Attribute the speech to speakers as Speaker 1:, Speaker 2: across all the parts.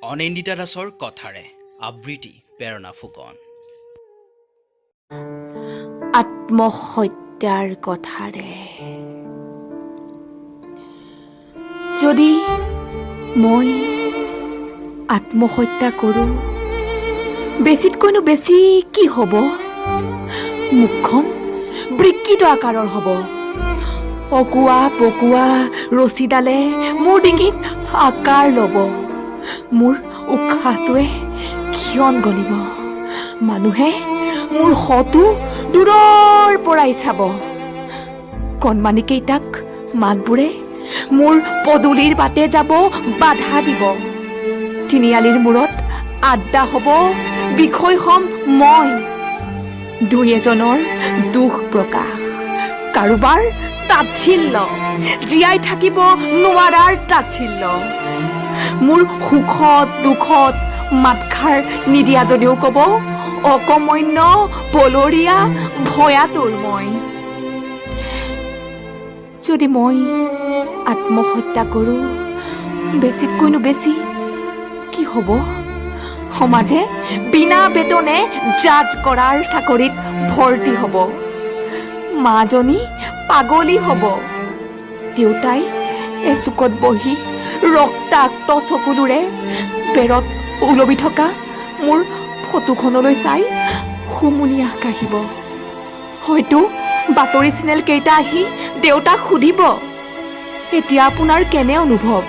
Speaker 1: অনিন্দিতা দাসৰ কথাৰে। আবৃত্তি প্ৰেৰণা ফুকন।
Speaker 2: আত্মহত্যাৰ কথাৰে। যদি মই আত্মহত্যা কৰোঁ, বেছিতকৈনো বেছি কি হ'ব? মুখখন বিকৃত আকাৰৰ হ'ব। অকোৱা পকোৱা ৰছীডালে মোৰ ডিঙিত আকাৰ ল'ব। মোৰ উশাহটোৱে ক্ষণ গণিব। মানুহে মোৰ শটো দূৰৰ পৰাই চাব। কণমানিকেইটাক মাতবোৰে মোৰ পদূলিৰ বাটে যাব বাধা দিব। তিনিআলিৰ মূৰত আড্ডা হ'ব, বিষয় হ'ম মই। দুই এজনৰ দুখ প্ৰকাশ, কাৰোবাৰ তাচ্ছিল্য, জীয়াই থাকিব নোৱাৰাৰ তাচ্ছিল্য। মোৰ সুখত দুখত মাতষাৰ নিদিয়াজনেও ক'ব, অকমন্য, বলৰীয়া, ভয়াতুৰ মই। যদি মই আত্মহত্যা কৰোঁ, বেছিতকৈনো বেছি কি হ'ব? সমাজে বিনা বেতনে জাজ কৰাৰ চাকৰিত ভৰ্তি হ'ব। মাজনী পাগলী হ'ব। দেউতাই এচুকত বহি ৰক্তাক্ত চকুলোৰে বেৰত ওলমি থকা মোৰ ফটোখনলৈ চাই হুমুনিয়াহ কাঢ়িব। হয়তো বাতৰি চেনেল কেইটা আহি দেউতাক সুধিব, এতিয়া আপোনাৰ কেনে অনুভৱ?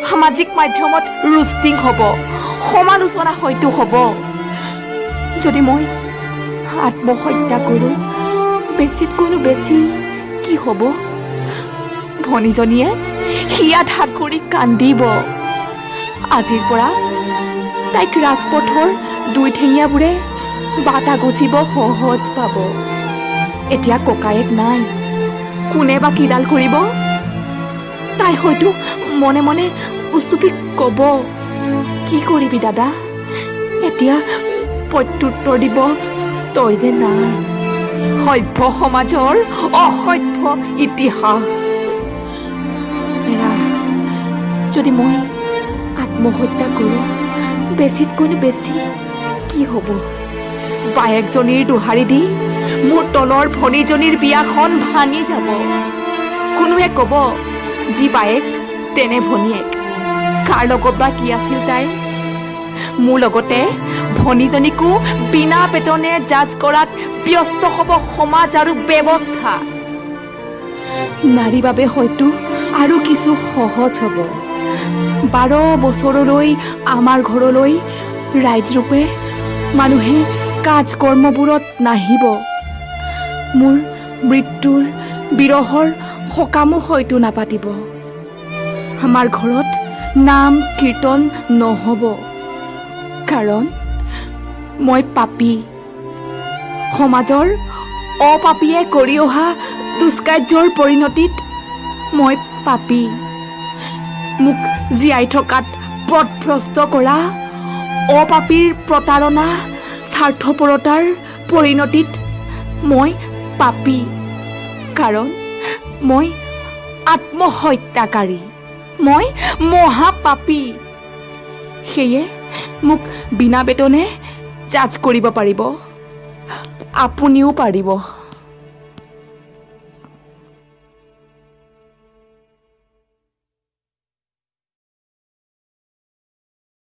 Speaker 2: সামাজিক মাধ্যমত ৰোষ্টিং হ'ব, সমালোচনা হয়তো হ'ব। যদি মই আত্মহত্যা কৰোঁ, বেছিতকৈনো বেছি কি হ'ব? ভনীজনীয়ে হিয়া ধাত কৰি কান্দিব। আজিৰ পৰা তাইক ৰাজপথৰ দুই ঠেঙীয়াবোৰে বাট আগুচিব সহজ পাব। এতিয়া ককায়েক নাই, কোনে বা কিডাল কৰিব? তাই হয়তো মনে মনে উচুপি ক'ব, কি কৰিবি দাদা? এতিয়া প্ৰত্যুত্তৰ দিব, তই যে নাই। সভ্য সমাজৰ অসভ্য ইতিহাস। এৰা, যদি মই আত্মহত্যা কৰোঁ, বেছিতকৈনো বেছি কি হ'ব? বায়েকজনীৰ দোহাৰি দি মোৰ তলৰ ভনীজনীৰ বিয়াখন ভাঙি যাব। কোনোৱে ক'ব, যি বায়েক তেনে ভনীয়েক, কাৰ লগত বা কি আছিল তাইৰ? মোৰ লগতে ভনীজনীকো বিনা বেতনে জাজ কৰাত ব্যস্ত হ'ব সমাজ আৰু ব্যৱস্থা। নাৰীৰ বাবে হয়তো আৰু কিছু সহজ হ'ব। 12 বছৰলৈ আমাৰ ঘৰলৈ ৰাইজৰূপে মানুহে কাজ কৰ্মবোৰত নাহিব। মোৰ মৃত্যুৰ বিৰহৰ সকামো হয়তো নাপাতিব। আমাৰ ঘৰত নাম কীৰ্তন নহ'ব, কাৰণ মই পাপী। সমাজৰ অপাপীয়ে কৰি অহা দুষ্কাৰ্যৰ পৰিণতিত মই পাপী। মোক জীয়াই থকাত পথভ্ৰষ্ট কৰা অপাপীৰ প্ৰতাৰণা, স্বাৰ্থপৰতাৰ পৰিণতিত মই পাপী, কাৰণ মই আত্মহত্যাকাৰী, মই মহাপাপী। সেয়ে মোক বিনা বেতনে জাজ কৰিব পাৰিব, আপুনিও পাৰিব।